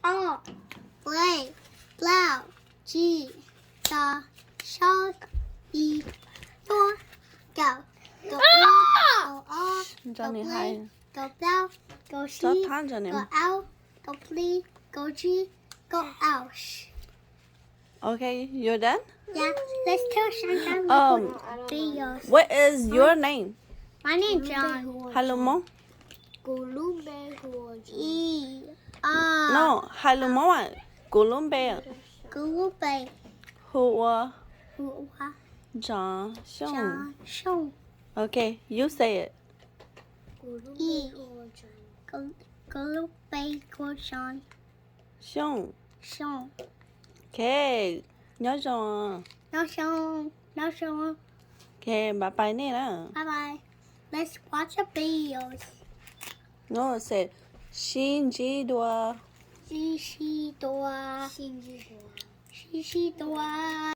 ob, plaub, tsib, xya, yim, cuaj, kaum, kaum ib, kaum ob, kaum peb, kaum plaub, kaum tsib, kaum peb, kaum plaub, kaum tsib, kaum. Okay, you're done? Yeah, let's tell Shanshan. Um, videos. What is your name? My name John. Hais lus Hmoob. Kuv lub npe hu ua John. No, hais lus Hmoob. Kuv lub npe, kuv lub npe hu ua, hu ua John Xyooj. John Xyooj. Okay, you say it. Kuv lub npe hu ua John. Kuv, kuv lub npe hu ua John. Xyooj. Xyooj. Okay, nyob zoo. Nyob zoo, nyob zoo. Okay, bye bye nej na. Bye bye. Let's watch the videos. No, say, sib ntsib dua. Sib ntsib dua. Sib ntsib dua. Sib ntsib dua.